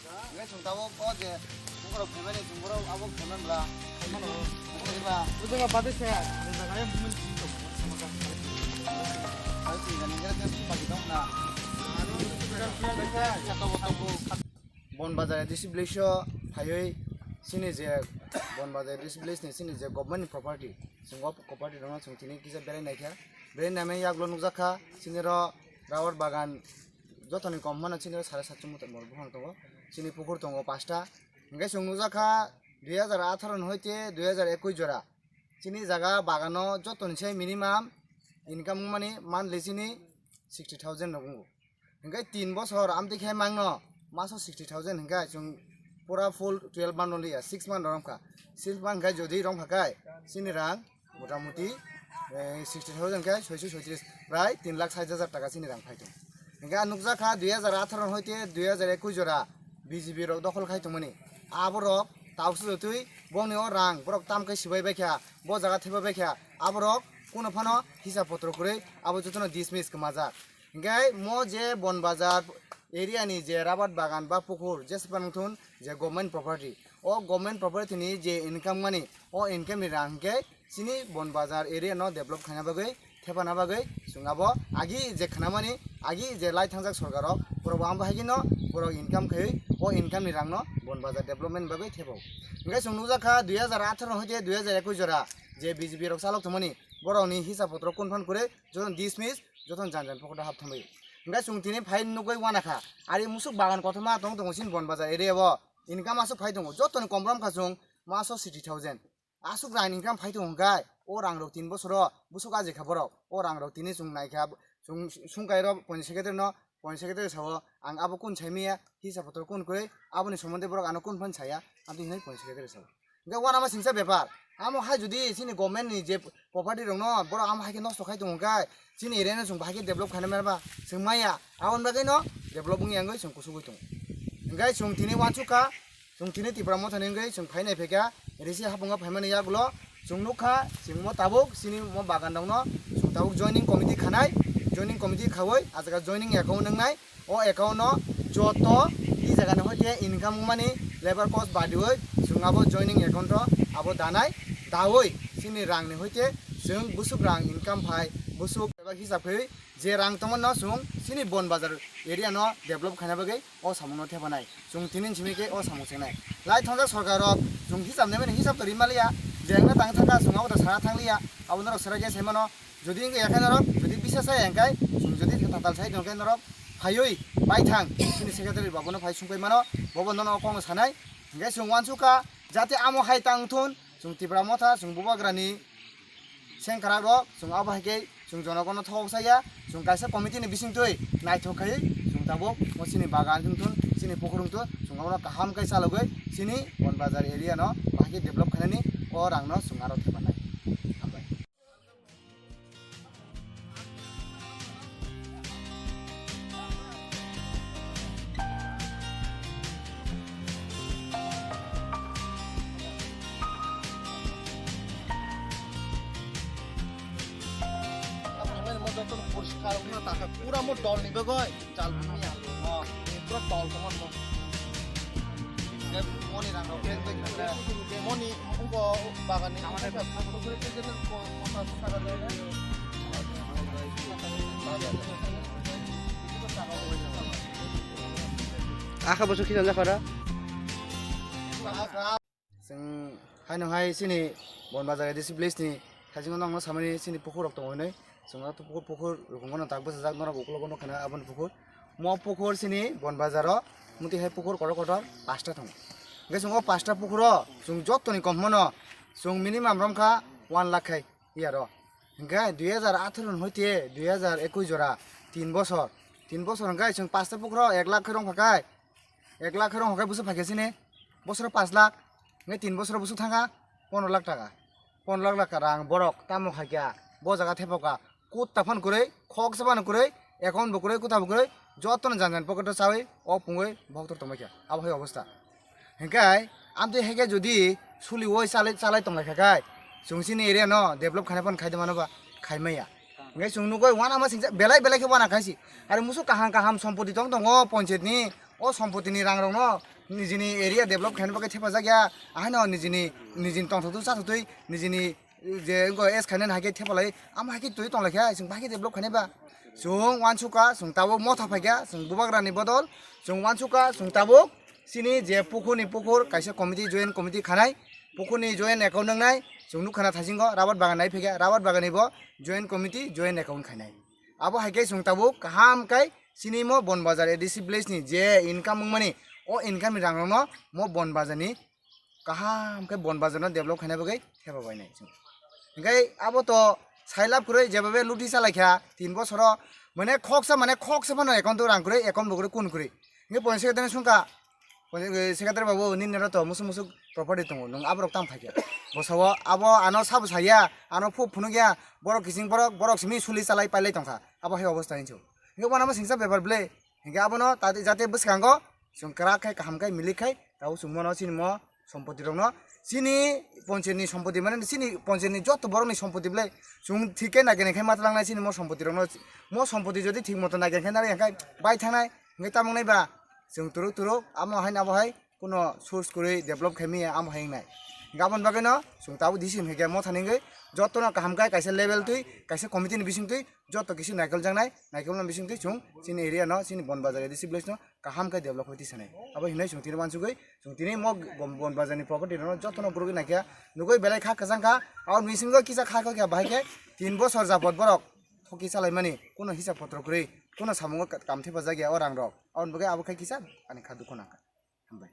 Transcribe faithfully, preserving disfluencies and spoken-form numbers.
Hingke chwng tabuk o je bukrok phaimani chwng borok abo phaimani bla. Bukrok riba. Bukrok bade se, jaga yang bumun sini tu. Hai sini jani jani jani pagi dong na. Bon Bazar A D C village o phaiwi sini je Bon Bazar A D C village ni sini je government ni property. Chwng o property rokno chwng tini kisa berai naikha. Berai naimani yaklo nukjakha sini ro rubber bagan jotoni kom hwnmano chini sare satso meter bor buphang tongo, chini pukur tongo pasta. Hingke chwng nukjakha dui hajar atharo ni hoite dui hajar ekwis jora chini jaga bagano jotoni se minimum income wngmani monthly chini sixty thousand rok wngo. Hingke tin bosor amtwi khe mangno maso sixty thousand hingke chwng pura full twelve month no liya, six month rok wngkha. Six month hingke jodi rok wngkha khe chini rang motamuti, eh, sixty thousand khe soiso soitris, prai tin lakh sait hajar taka chini rang phai tongo. Hingke ang nukjakha dui hajar atharo hoite dui hajar ekwis jora B J P rok dokhol khai tongmani. Aborok tausu jotwi bongni o rang borok tam khe sibai baikha, bo jaga theba baikha, aborok kuno phano hisab potro kwrwi abo jotono dismiss kwmajak. Hingke mo je Bon Bazar area ni je rabat bagan ba pukur jesa phano thun je government property, o government property ni je income mani, o income ni rang hingke chini Bon Bazar area no develop khaina bagwi, thepana bagwi chwng abo agi je khnamani, agi je lai thangjak sorkar rok, borok bo amo hai no borok income khaiwi o income ni rang no Bon Bazar development bagwi thepo. Hingke chwng nukjakha dui hajar atharo hoite dui hajar ekwis jora je B J P rok chalok tongmani, borok ni hisab potro kun phan kwrwi jotono dismiss, jotono jan jan pocket o hap thangwi. Hingke chwng tini phai nugwi wanakha, ari musuk bagan kotorma tong tongo chini Bon Bazar area o, income aswk phai tongo, jotoni kom rom kha chwng maso sixty thousand. Aswk rang income phai tongo hwnkhe, o rang rok tin bosoro busuk ajikha borok. O rang rok tini chwng naikha, chwng sungkai rok point secretary no, point secretary sao, ang abo kun saimaya, hisab potro kun kwrwi, aboni somonde borok ano kun phan saya, amtwi hinwi point secretary sao. Hwnkhe uanama singsa bepar, amo hai jodi chini government ni je property rok no borok amo hai khe nosto khai tongo hwnkhe, chini area no chwng bahai khe develop khaina maya ba, chwng maya, aboni bagwi no develop wngya wngwi chwng kusugwi tongo. Hwnkhe chwng tini uansukha, Chwng tini Tipra Motha ni wngwi chwng phainai phaikha, risi hapungo phaimani yagulo chwng nukha, chwng mo tabuk chini mo bagan rokno chwng tabuk joining committee khanai, joining committee khaui ah jaga joining account wngnai, o account no joto i jaga ni hoite income wngmani labour cost badiui chwng abo joining account o abo danai, daui chini rang ni hoite chwng busuk rang income phai busuk eba hisab khe je rang tongmano chwng chini Bon Bazar area no develop khaina bagwi o samung no thepanai. Chwng tini simi khe o samung chengnai. Lai thangjak sorkar rok chwng hisab nai mani hisab to ri maliya. Je wngna tang thangkha chwng abo to sana thangliya. Abo norok swrai khe sai mano. Jodi wngkha yakhai norok, jodi bisa sai hwnkhe, chwng jodi tatal sai tongkhe norok phaiwi bai thang. Chini secretary babu no phai sungpai mano. Bobo nono kok no sanai. Hwnkhe chwng uansukha jate amo hai tang thun. Chwng Tipra Motha, chwng Bubagrani sengkrak rok, chwng abo hai khe chwng jonogono thok saya, chwng kaisa committee ni bising twi naithok khai chwng tabuk mo chini bagan wng thun, chini pukhur wng thun, chwng abono kaham khe chalogwi chini Bon Bazar area no bahai khe develop khainani o rang no chwng aro thepanai. Hambai. Pura mo dol ni bagwi. Chal mia. Oh, pura tol tongma no. Moni rang rok bag bag khala. Moni ungko bagan ni. Akha bosok khijan jakha ra. Chwng haino hai chini Bon Bazar A D C village ni thaisingo nokno samani chini pukhur rok tongo hinwi. Chwng o pukhur, pukhur rukungno tak bwsajak norok ukologo nukha na aboni pukhur. Mo pukhur chini Bon Bazar o muti hai pukhur kotor kotor pasta tongo. Hwnkhe chwng o pasta pukhuro chwng jotoni kom hwnmano chwng minimum romkha one lakh khai yaro. Hwnkhe dui hajar atharo ni hoite dui hajar ekwis jora tin bosor. Tin bosor hwnkhe chwng pasta pukhuro ek lakh khe romkha khai. Ek lakh khe rong hwnkhe bwswk phaikha chini, bosoro pash lakh, hwnkhe tin bosoro bwswk thangkha pondro lakh taka. Pondro lakh taka rang borok tamo khaikha, bo jaga thepakkha, kutta phano kwrwi, khoksa phano kwrwi, account bo kwrwi, kutta bo kwrwi, jotono jan jan pocket o chawi, o pungwi boktor tongbaikha, abo hai obostha. Hwnkhe amtwi haikhe jodi suliui chalai, chalai tonglaikha khai, chwng chini area no develop khaina phano khaide mano ba, khaimaya. Hwnkhe chwng nukgwi uanama singcha belai belai khe uana khaisi. Aro musuk kaham kaham sompoti tong tongo ponchayat ni, O sompotini rangrokno nijini area develop khaina bagwi thepajak ya, ahaino nijini, nijini tongthok twi chathok twi nijini je wngkha S khainani hai khe thepalai, amo hai khe twi tonglaikha, chwng bahai khe develop khainai ba. Chwng uansukha, chwng tabuk motha phaikha, chwng bubagrani bodol, chwng uansukha, chwng tabuk chini je pukhurni pukhur kaisa committee, joint committee khanai, pukhurni joint account wngnai, chwng nukha na thaisingo, rabar bagan nai phaikha, rabar baganni bo joint committee, joint account khainai. Abo hai khe chwng tabuk kaham khe chini mo Bonbazar A D C village ni je income wngmani, o income ni rangrokno mo Bonbazar ni kaham khe Bonbazar no develop khaina bagwi thepa bainai chwng. Hinkhe abo to sailab kwrwi, jeba be luti chalaikha tin bosoro, mane khoksa, mane khoksa phano account o rang kwrwi, account bo kwrwi, kun kwrwi. Hinkhe point secretary sungkha, point secretary babu, nini oro to musuk musuk property tongo, nwng aborok tang phaikha. Bosao abo ano sabo saya, ano phuk phunukya, borok kiching borok, borok simi suli chalai pailai tongkha. Abo hai obostha hinsu. Hinkhe bono amo singsa bepar ble. Hinkhe abono ta-, jate bwskango chwng kwrak khai, kaham khai, milik khai, tabo chwng bono chini mo sompoti rokno, chini poncheni sompoti, mane chini poncheni joto borokni sompoti ble chwng thik khe naikenai khai ma tlangnai chini mo sompoti rokno. Mo sompoti jodi thik moto naikenai khai nari khai bai thangnai, hinkhe tamo wngnai ba chwng turuk turuk amo hai abo hai kuno source kwrwi develop khai manya amo hai wngnai. Hinkhe aboni bagwino chwng tabuk D C himkhe motha ni wngwi jotono kaham khai kaisa level twi, kaisa committee ni bising twi joto kisi naikoljaknai, naikolna bising twi chwng chini area no, chini Bonbazar A D C village no kaham khai develop khai tisanai. Abo hinwi chwng tini uansugwi chwng tini mo Bon-, Bonbazar ni property rokno jotono gurugwi naikha, nugwi belai kha kwchang kha, aboni bisingo kisa kha kha khe bahai khe tin bosor japot borok thoki chalaimani, kuno hisab potro kwrwi, kuno samungo ka-, kam thepajak ya o rang rok, aboni bagwi abo khai kisa ani kha dukhu nangkha. Hambai.